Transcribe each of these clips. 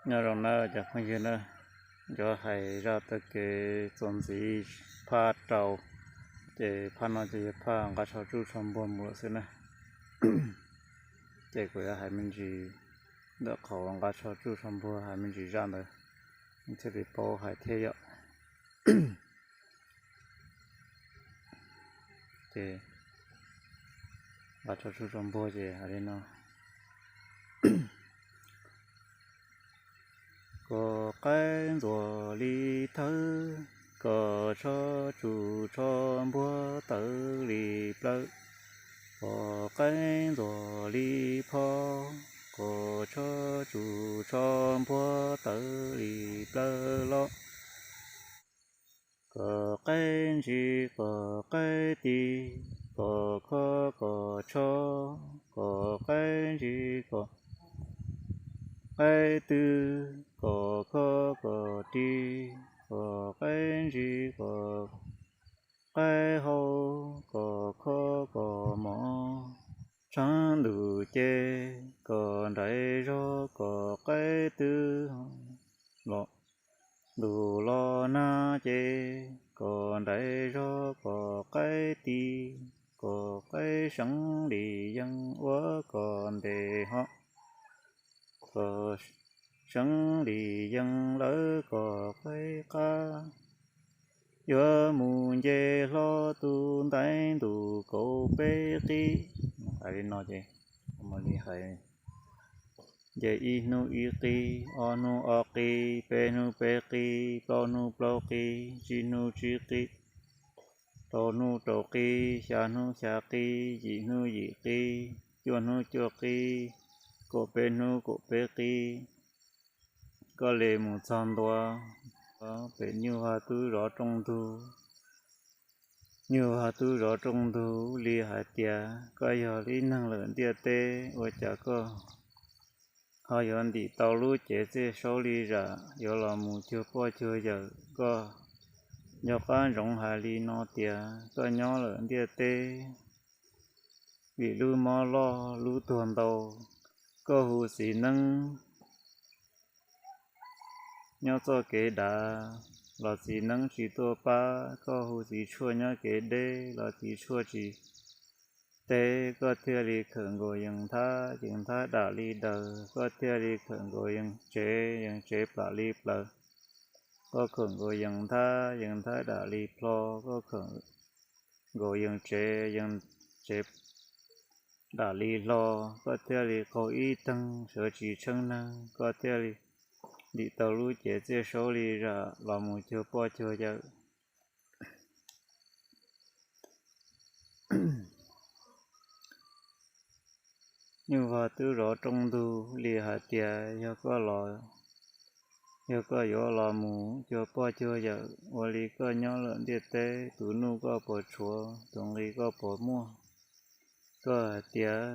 Nyob zoo na cov phooj ywg na, yuav hais zaj taw kev txuas ntxiv phab rau, ces phab no ces yog phab nqa tsho tsuj tsho npuag mus lawm xwb na. Ces kuv yuav hais me ntsis ntawm qhov nqa tsho tsuj tsho npuag, hais me ntsis zaj ntawd thiaj li paub hais thiab yom. Ces nqa tsho tsuj tsho npuag ces hais li no: Kom qaib ntxuag li thawb, kom tsho tsuj tsho npuag tawv li plawv. Kom qaib ntxuag li phob, kom tsho tsuj tsho npuag tawv li plawv los. Kom qaib ntsis kom qaib tis, kom khob kom tsho, kom qaib ntsis kom qaib twg, kom khob kom ris, kom qaib ntsis kom qaib hau, kom khob kom mov. Tshav ntuj ces kom nraim zog kom qaib twg los, ntuj los nag ces kom nraim zog kom qaib tis, kom qaib seev li yees ua kom ntev hos, kom seev li yees lawm kom qaib qab. Yuav mus nce hlo tus ntaiv ntuj kaum peb qis. Hais li no ces, li hais, nce ib hnub ib qis, ob hnub ob qis, peb hnub peb qis, plaub hnub plaub qis, tsib hnub tsib qis, rau hnub rau qis, xya hnub xya qis, yim hnub yim qis, cuaj hnub cuaj qis, kaum peb hnub kaum peb qis, koj li mus txog ntua pem nyuj vaj tub zov rooj ntug. Nyuj vaj tub zov rooj ntug li hais tias koj yog ib neeg lawm ntiaj teb, ua cas koj ho yuav ntim tau lub cev txiaj saub li zam yuav los mus cuag poj cuag yawm? Koj nco qab ntsoov hais li no tias koj nyob lawm ntiaj teb vim lub mob loj lub tuag ntau. Koj hu txiv neeb nyob txoj kev dav los txiv neeb tsis tuaj pab, koj hu txiv tshuaj nyob kev deb los txiv tshuaj tsis teb, koj thiaj li khawm nkaus yees nthab, yees nthab dam li daws, koj thiaj li khawm nkaus yees tsev, yees tsev plam li plaws, koj khawm nkaus yees nthab, yees nthab dam li plho, koj khawm nkaus yees tsev, yees tsev dam li hlo, koj thiaj li qaug ib teeg sawv tsis tsheej neeg, koj thiaj li ntim tau lub cev txiaj saub li zam los mus cuag poj cuag yawm. Nyuj vaj tub zov rooj ntug li hais tias yog koj los, yog koj yuav los mus cuag poj cuag yawm, ua li koj nyob lawm ntiaj teb tus nuj koj puas tshuav, tus nqi koj puas muaj? Koj hais tias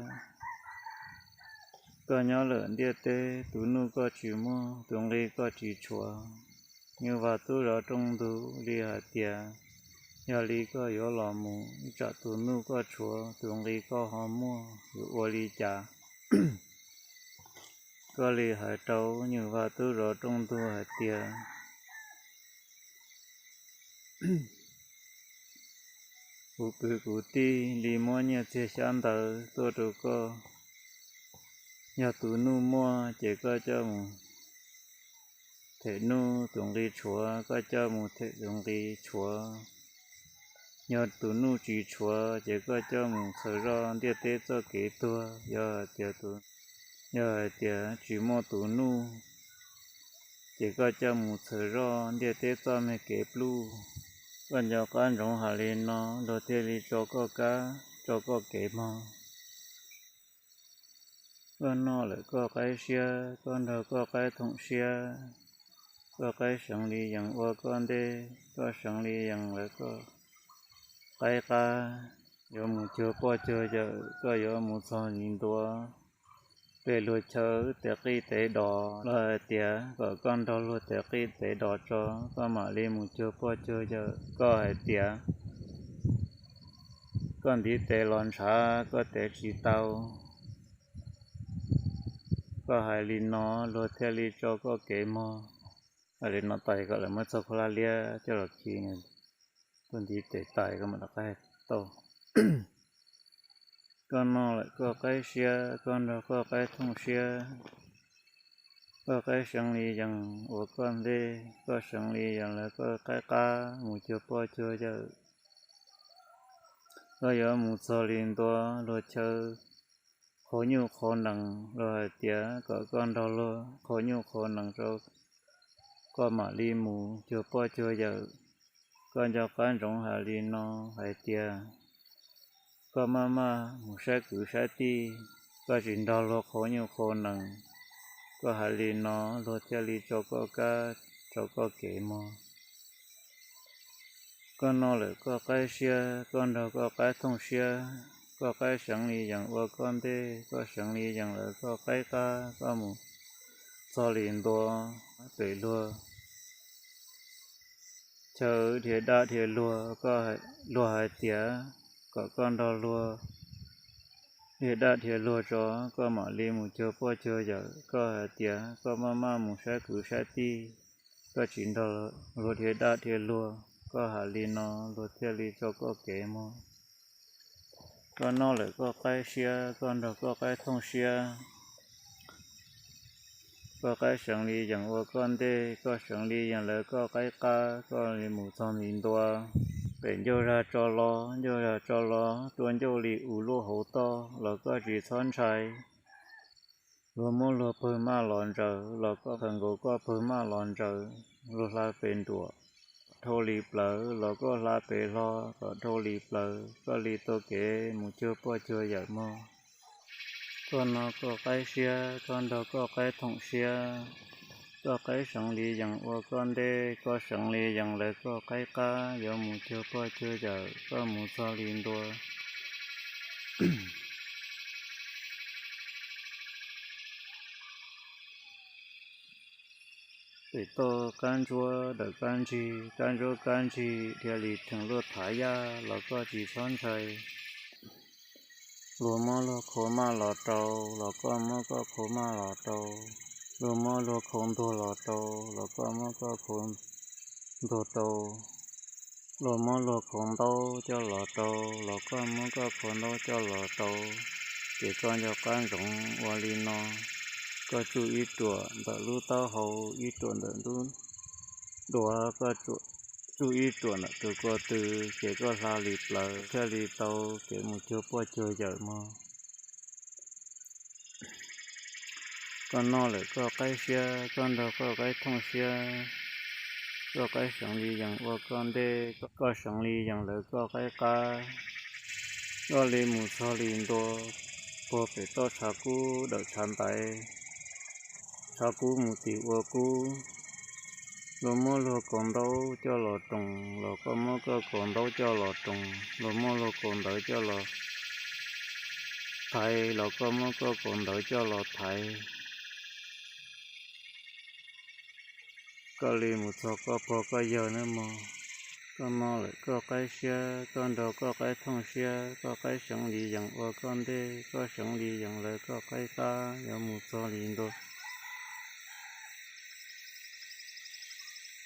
koj nyob lawm ntiaj teb tus nuj koj tsis muaj, tus nqi koj tsis tshuav. Nyuj vaj tub zov rooj ntug li hais tias yog li koj yuav los mus, tsam tus nuj koj tshuav, tus nqi koj ho muaj, yuav ua li cas? Koj li hais rau nyuj vaj tub zov rooj ntug hais tias kuv kwv kuv tij li muab nyiaj txiag xyab ntawv tuaj rau koj. Yog tus nuj muaj ces koj coj mus them nuj, tus nqi tshuav koj coj mus them tus nqi tshuav. Yog tus nuj tsis tshuav ces koj coj mus txhawm zoj ntiaj teb txoj kev tuag. Yog hais tias, yog hais tias tsis muaj tus nuj ces koj coj mus txhawm zoj ntiaj teb txoj me kev pluj. Koj nco qab ntsoov hais li no luag thiaj li tso koj kab, tso koj kev mog. Koj noj lawm koj qaib siab, koj nrog koj qaib thoom siab, koj qaib seev li yees ua koj ntej, koj seev li yees lawm koj qaib qab. Yuav mus cuag poj cuag yawm, koj yuav mus txog li ntua pem luag chaw tes qij tes dos los hais tias kom koj nrog luag tes qij tes dos tso, koj mam li mus cuag poj cuag yawm. Koj hais tias koj ntiv tes los ntshav, koj tev tsis tau, Koj hais li no luag thiaj li tso koj kev mog. Hais li no tas kom lawv muab txog khaub hlab liab coj los khi nws, koj ntiv tes tais koj mam rov qab hais tau. Koj noj lawm koj qaib siab, koj nrog koj qaib thooj siab. Koj qaib seev li yees ua koj ntej, koj seev li yees lawv koj qaib qab mus cuag poj cuag yawm. Koj yuav mus txog li ntua luag chaw qhov nyuj qhov nees, luag hais tias kom koj nrog luag qhov nyuj qhov nees rau, koj mam li mus cuag poj cuag yawm. Koj nco qab ntsoov hais li no hais tias koj maj maj mus saib kwv saib tij, koj tsis nrog luag qhov nyuj qhov nees. Koj hais li no luag thiaj li tso koj kab, tso koj kev mog. Koj noj lawm koj qaib siab, koj nrog koj qaib thooj siab. Koj qaib seev li yees ua koj ntej, koj seev li yees lawv koj qaib qab, koj mus txog li ntua pem luag chaw dhia dab dhia luag, luag hais tias kom koj nrog luag dhia dab dhia luag tso, koj mam li mus cuag poj cuag yawm. Koj hais tias koj maj maj mus saib kwv saib tij, koj tsis nrog luag dhia dab dhia luag. Koj hais li no luag thiaj li tso koj kev mog. Koj noj lawm koj qaib siab, koj nrog koj qaib thooj siab. Koj qaib seev li yees ua koj ntej, koj seev li yees lawv koj qaib qab, koj li mus txog li ntua pem ncauj zag tso los, ncauj zag tso los, tua ncauj li ua luaj hauv toj los koj tsis txhob ntshai. Luag muab luag pawg maj los ntsaws los koj khaws nkaus koj pawg maj los ntsaws. Luag hla pem nruam dhau li plawv los koj hla pem hlo kom dhau li plawv, koj li tau kev mus cuag poj cuag yawm mog. Koj noj koj qaib siab, koj nrog koj qaib thooj siab. Koj qaib seev li yees ua koj ntej, koj seev li yees lawv koj qaib qab, yuav mus cuag poj cuag yawm, koj mus txog li ntua pem toj kab ntsuab dawm kab ntsig, kab ntsuab kab ntsig dhia li theem luaj thav yaj los koj tsis txhob ntshai. Luag muab luag qhua maj los rau los koj muab koj qhua maj los rau. Luag muab luag qhua ntuag los rau los koj muab koj qhua ntuag rau. Luag muab luag qhua ntaub coj los rau los koj muab koj qhua ntaub coj los rau. Ces koj nco qab ntsoov ua li no, koj tsuj ib ruam ntawm lub taub hau, ib ruam ntawm lub duav, koj tsuj ib ruam ntawm tus ko tw, ces koj hla li plawv thiaj li tau kev mus cuag poj cuag yawm mog. Koj noj lawm koj qaib siab, koj nrog koj qaib thooj siab. Koj qaib seev li yees ua koj ntej, koj seev li yees lawv koj qaib qab. Koj li mus txog li ntua puag pem toj tshav kub dawm tshav ntaiv, tshav kub mus tim ua kub. Luag muab luag kaus ntaub coj los roos los koj muab koj kaus ntaub coj los roos. Luag muab luag kaus ntawv coj los thaiv los koj muab koj kaus ntawv coj los thaiv. Koj li mus txog koj pog koj yawg nawb mog. Koj noj lawm koj qaib siab, koj nrog koj qaib thooj siab. Koj qaib seev li yees ua koj ntej, koj seev li yees lawv koj qaib qab, yuav mus txog li ntua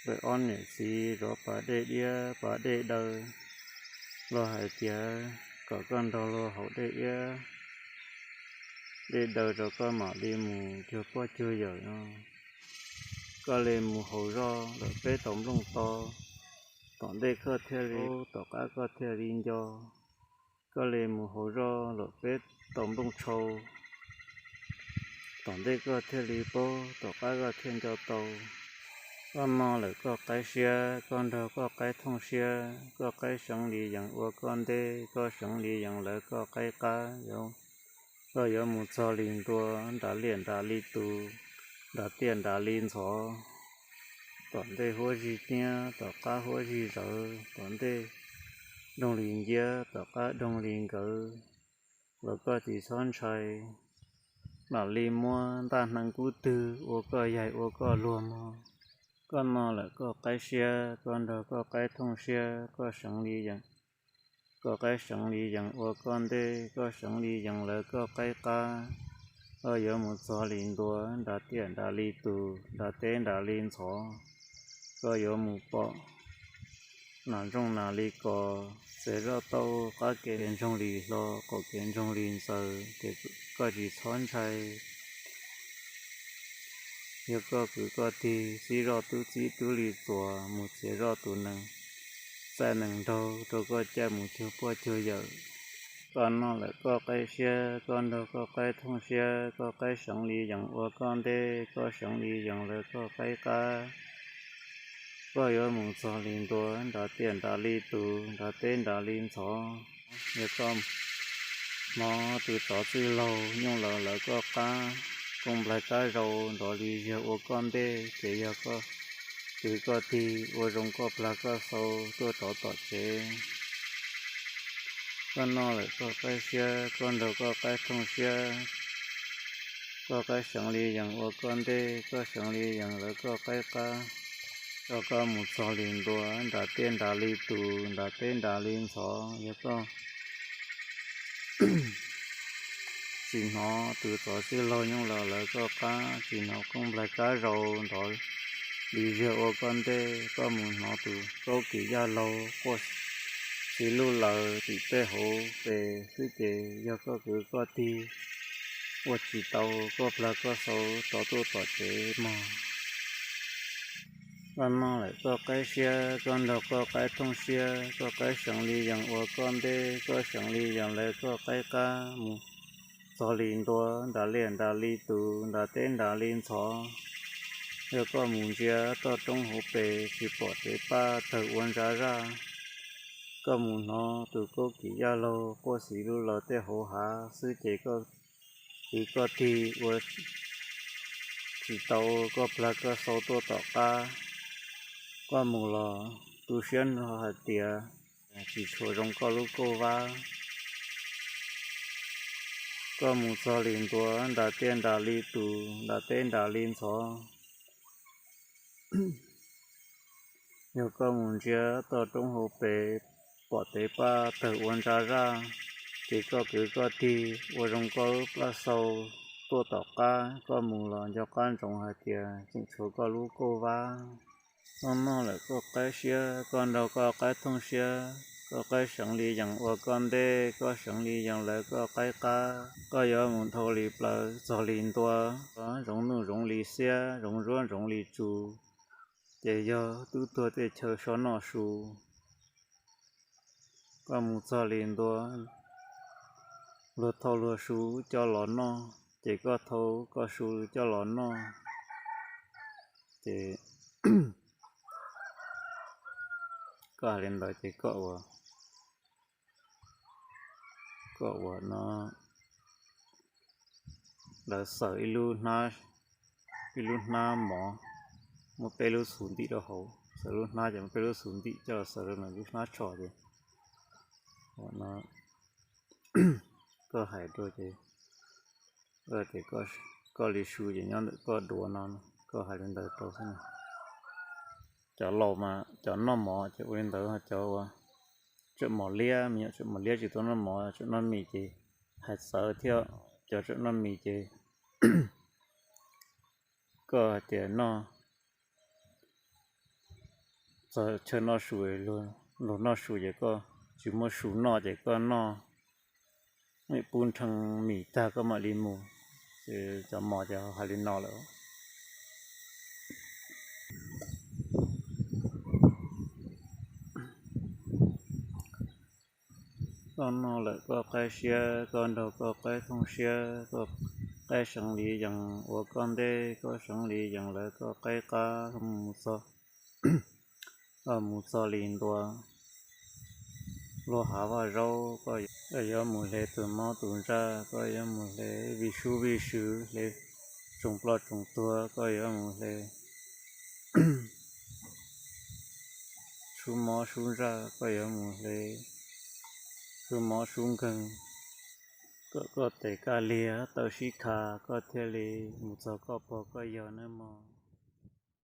pem ob niam txiv zov pas dej diab pas dej daw. Luag hais tias kom koj nrog luag haus dej iab dej daw rau koj mam li mus cuag poj cuag yawm no. Koj li mus haus zoj lawm peb tau nplooj to, tom ntej koj thiaj li, tom qab koj thiaj li nco. Koj li mus haus zoj lawm peb tau nplooj tshau, tom ntej koj thiaj li paub, tom qab koj thiaj nco tau. Koj noj lawm koj qaib siab, koj nrog koj qaib thooj siab. Koj qaib seev li yees ua koj ntej, koj seev li yees lawv koj qaib qab. Koj yuav mus txog li ntua nram liaj nram li tus, nram tiaj nram li ntxhov, tom ntej huab zig tiab, tom qab huab zig zawv, tom ntej doog li nciab, tom qab doog li nkawd, los koj tsis txhob ntshai. Mam li muab ntaj hneev kub twg ua koj yaig ua koj luag mog. Koj noj lawm koj qaib siab, koj nrog koj qaib thooj siab. Koj seev li yees, koj qaib seev li yees ua koj ntej, koj seev li yees lawv koj qaib qab. Koj yuav mus txog li ntua, nram tiaj nram li tus, nram teb nram li ntxhov, koj yuav mus pom nas ntsooj nas li kos, txias zoj tauj, qab kev ntsoog li hlo, qaum kev ntsoog li ntxaws, ces koj tsis txhob ntshai. Yog koj kwv koj tij, txib zoj tub txib tub li txuas, mus txiav zoj tus nees, txaij nees nraug rau koj caij mus cuag pog cuag yawm. Koj noj lawm koj qaib siab, koj nrog koj qaib thooj siab, koj qaib seev li yees ua koj ntej, koj seev li yees lawv koj qaib qab. Koj yuav mus txog li ntua, nram tiaj nram li tus, nram teb nram li ntxhov. Yog koj hnov tus tsov txwj laug nyooj laws lawv koj qab, kooj nplaig kab zau nrov li ziag ua koj ntej, ces yog koj kwv koj tij ua zoo koj plag koj xau tuaj rov tom tsev. Koj noj lawm koj qaib siab, koj nrog koj qaib thooj siab, koj qaib seev li yees ua koj ntej, koj seev li yees lawv koj qaib qab. Yog koj mus txog li ntua, nram tiaj nram li tus, nram teb nram li ntxhov, yog koj tsis hnov tus tsov txwj laug nyooj laws lawv koj qab, tsis hnov kooj nplaig kab zau nrov li ziag ua koj ntej, koj mus hnov tus kaub kis yaj laug quaj xis lug laws tim tej hauv pes xwb ces yog koj kwv koj tij ua tsis tau koj plag koj xau rov tuaj tom tsev mog. Koj noj lawm koj qaib siab, koj nrog koj qaib thooj siab, koj qaib seev li yees ua koj ntej, koj seev li yees lawv koj qaib qab, mus txog li ntua, nram liaj nram li tus, nram teb nram li ntxhov. Yog koj mus ntsia toj roob hauv pes tsis pom tsev paj tawg ua ntsa zaj, koj mus hnov tus kaub kis yaj laug quaj xis lug laws tej hauv hav xwb ces koj kwv koj tij ua tsis tau koj plag koj xau tuaj tom qab. Koj mus los tu siab nrho hais tias tsis tshua zoo koj lub kauj vab. Koj mus txog li ntua, nram tiaj nram li tus, nram teb nram li ntxhov. Yog koj mus ntsia toj roob hauv pes pom tsev paj tawg ua ntsa zaj, ces koj kwv koj tij ua zoo koj lub plab xau tuaj tom qab. Koj mus los nco qab ntsoov hais tias tseem tshuav koj lub kauj vab. Koj noj lawm koj qaib siab, koj nrog koj qaib thooj siab, koj qaib seev li yees ua koj ntej, koj seev li yees lawv koj qaib qab. Koj yuav mus dhau li plawv txog li ntua, zoov nuj zoov li xiab, zoov zuab zoov li tsu, ces yog tub tuag tej chaw so noj su. Koj mus txog li ntua, luag thauj luag su coj los noj, ces koj thauj koj su coj los noj. Ces koj hais li ntawd ces koj ua, koj ua no, lawv xaws ib lub hnab, ib lub hnab mov, muaj peb lub xus ntim rau hauv, xaws lub hnab ces muaj peb lub xus ntim coj los xaws rau nws lub hnab tsho ces, no, koj hais rau ces, ces koj li su ces nyob ntawm koj duav no, koj hais li ntawd rau xwb. Cov laus mas cov noj mov ces ua li ntawd, cov uas tsawm mos liab, me nyuam tsawm mos liab tsis tau noj mov, tsawm noj mis ces hais txawv thiab. Cov tsawm noj mis ces koj hais tias noj, txog chaw noj su, luag noj su ces koj tsis muaj su noj ces koj noj, pub nrhee mis tag koj mam li mus. Ces cov mos ces hais li no lawm. Koj noj lawm koj qaib siab, koj nrog koj qaib thooj siab, koj qaib seev li yees ua koj ntej, koj seev li yees lawv koj qaib qab. Koj mus txog, koj mus txog li ntua, luag hav vaj zaub, koj yuav mus hle tus mob tus ntsaj, koj yuav mus hle vij sub vij sw, hle tsoos ploj tsoos tuag, koj yuav mus hle sub mob sub ntsaj, koj yuav mus hle sub mob sub nkeeg, kom koj tes kaj liag taw sib kha, koj thiaj li mus txog koj pog koj yawg nawb mog.